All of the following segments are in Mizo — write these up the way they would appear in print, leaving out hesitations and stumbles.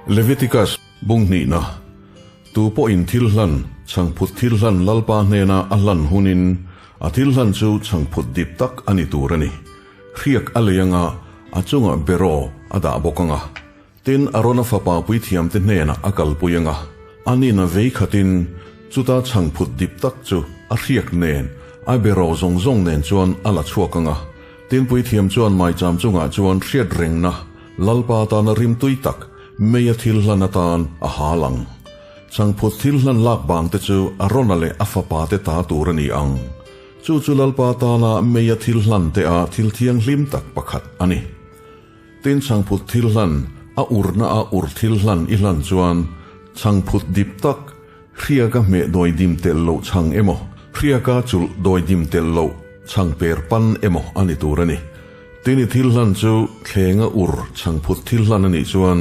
Leviticus bung hnihna, Tu pawhin thil hlan, chhangphut thil hlan Lalpa hnena a hlan hunin a thil hlan chu chhangphut dip tak a ni tur a ni. Hriak a lei anga a chungah beraw a dah bawk anga. Tin, Arona fapa puithiamte hnenah a kalpui anga, anin a vei khatin chuta chhangphut dip tak chu a hriak nen, a beraw zawng zawng nen chuan a la chhuak anga. Tin, puithiam chuan maicham chungah chuan hriat rengna Lalpa tana rimtui tak meia thil hlan atan a hal ang. Chhangphut thil hlan lak bangte chu Arona leh a fapate ta tur a ni ang. Chu chu Lalpa tana meia thil hlan te a thil thianghlim tak pakhat a ni. Tin chhangphut thil hlan, a urna a ur thil hlan i hlan chuan chhangphut dip tak, hriaka hmeh dawi dim telh loh chhang emaw, hriaka chulh dawi dim telh loh chhang per pan emaw a ni tur a ni. Tin i thil hlan chu thlenga ur chhangphut thil hlan a nih chuan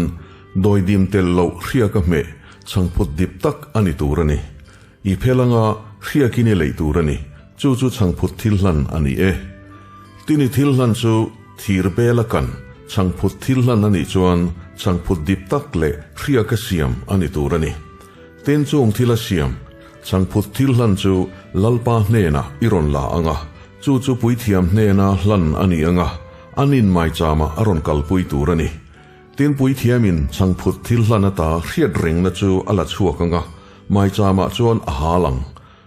dawi dim telh loh hriaka hmeh chhangphut dip tak a ni tur a ni. I phel anga hriakin i leih tur a ni, chu chu chhangphut thil hlan a ni e. Tin i thil hlan chu thir bela kan chhangphut thil hlan a nih chuan chhangphut dip tak leh hriaka siam a ni tur a ni. Tin chung thila siam chhangphut thil hlan chu Lalpa hnenah i rawn la ang a, chu chu puithiam hnena hlan a ni ang a, an inmaichama a rawn kalpui tur a ni. Tin puithiamin chhangphut thil hlan ata hriat rengna chu a la chhuak ang a, maichama chuan a hal ang.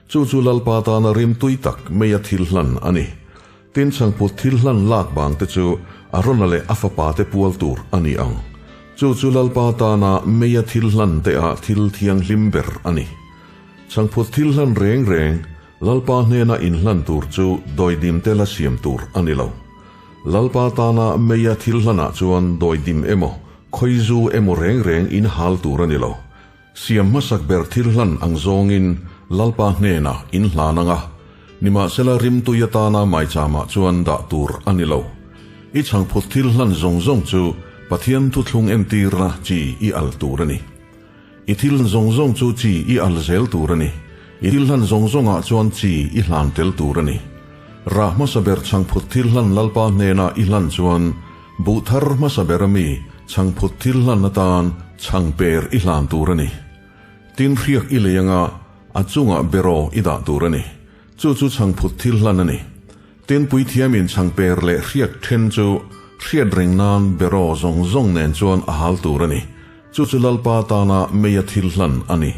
Chu chu Lalpa tana rimtui tak meia thil hlan a ni. Tin chhangphut thil hlan lak bangte chu Arona leh a fapate pual tur a ni ang. Chu chu Lalpa tana meia thil hlan te ah thil thianghlim ber a ni. Chhangphut thil hlan reng reng Lalpa hnena inhlan tur chu dawidim tela siam tur a ni lo. Lalpa tana meia thil hlanah chuan dawidim emaw, khawizu emaw reng reng in hal tur a ni lo. Siam hmasak ber thil hlan ang zawngin Lalpa hnenah in hlan ang a, nimahsela rimtui atana maichamah chuan dah tur a ni lo. I chhangphut thil hlan zawng zawng chu Pathian thuthlung entirna chi i al tur a ni. I thil zawng zawng chu chi i al zel tur a ni. I thil hlan zawng zawngah chuan chi i hlan tel tur a ni. Rah hmasa ber chhangphut thil hlan Lalpa hnena i hlan chuan buh thar hmasa ber ami chhangphut thil hlan atan chhangper i hlan tur a ni. Tin hriak i lei anga a chungah beraw i dah tur a ni. Chu chu chhangphut thil hlan a ni. Tin puithiamin chhangper leh hriak then chu hriat reng nan beraw zawng zawng nen chuan a hal tur a ni. Chu chu Lalpa tana meia thil hlan a ni.